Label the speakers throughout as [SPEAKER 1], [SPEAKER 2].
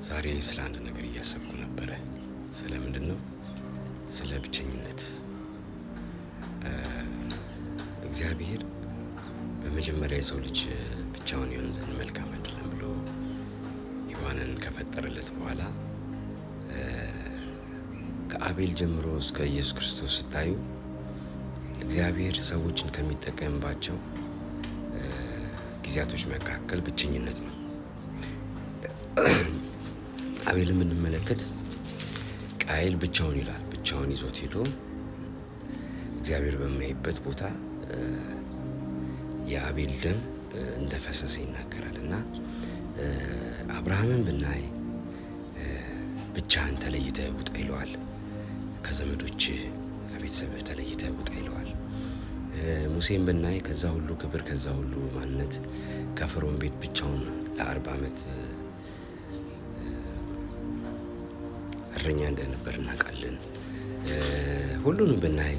[SPEAKER 1] ዛሬ ስለ አንድ ነገር እያሰብኩ ነበረ። ስለ ምንድን ነው? ስለ ብቸኝነት። እግዚአብሔር በመጀመሪያ የሰው ልጅ ብቻውን ይሆን ዘንድ መልካም አይደለም ብሎ ሔዋንን ከፈጠረለት በኋላ ከአቤል ጀምሮ እስከ ኢየሱስ ክርስቶስ ስታዩ እግዚአብሔር ሰዎችን ከሚጠቀምባቸው ጊዜያቶች መካከል ብቸኝነት ነው። አቤልን ብንመለከት ቃየል ብቻውን ይላል። ብቻውን ይዞት ሄዶ እግዚአብሔር በሚያይበት ቦታ የአቤል ደም እንደፈሰሰ ይናገራል። እና አብርሃምን ብናይ ብቻህን ተለይተህ ውጣ ይለዋል። ከዘመዶችህ ከቤተሰብህ ተለይተህ ውጣ ይለዋል። ሙሴን ብናይ ከዛ ሁሉ ክብር፣ ከዛ ሁሉ ማንነት፣ ከፈርዖን ቤት ብቻውን ለ40 ዓመት እረኛ እንደነበር እናውቃለን። ሁሉንም ብናይ፣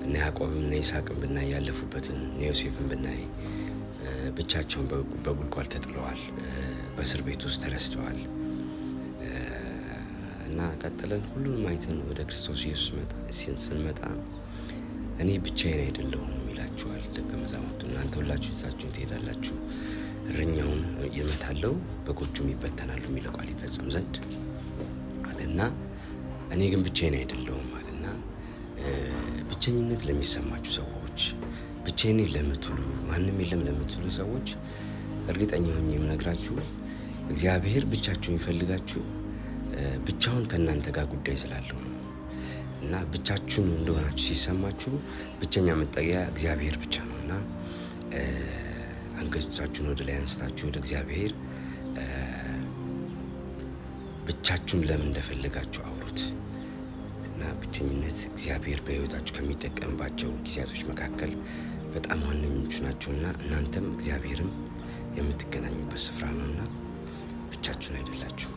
[SPEAKER 1] እነ ያዕቆብም እነ ይስሐቅም ብናይ ያለፉበትን፣ እነ ዮሴፍን ብናይ ብቻቸውን በጉድጓድ ተጥለዋል፣ በእስር ቤት ውስጥ ተረስተዋል። እና ቀጥለን ሁሉንም አይተን ወደ ክርስቶስ ኢየሱስ ስንመጣ እኔ ብቻዬን አይደለሁም ይላችኋል ደቀ መዛሙርቱ። እናንተ ሁላችሁ ይዛችሁን ትሄዳላችሁ፣ እረኛውን እመታለሁ፣ በጎቹም ይበተናሉ የሚለው ቃል ይፈጸም ዘንድ አለና እኔ ግን ብቻዬን አይደለሁም አለና ብቸኝነት ለሚሰማችሁ ሰዎች፣ ብቻዬን ለምትሉ፣ ማንም የለም ለምትሉ ሰዎች እርግጠኛ ሆኜ የምነግራችሁ እግዚአብሔር ብቻችሁን ይፈልጋችሁ ብቻውን ከእናንተ ጋር ጉዳይ ስላለው ነው። እና ብቻችሁን እንደሆናችሁ ሲሰማችሁ ብቸኛ መጠጊያ እግዚአብሔር ብቻ ነው። እና አንገታችሁን ወደ ላይ አንስታችሁ ወደ እግዚአብሔር ብቻችሁን ለምን እንደፈለጋችሁ አውሩት። እና ብቸኝነት እግዚአብሔር በሕይወታችሁ ከሚጠቀምባቸው ጊዜያቶች መካከል በጣም ዋነኞቹ ናቸውና እናንተም እግዚአብሔርም የምትገናኙበት ስፍራ ነውና ብቻችሁን አይደላችሁ።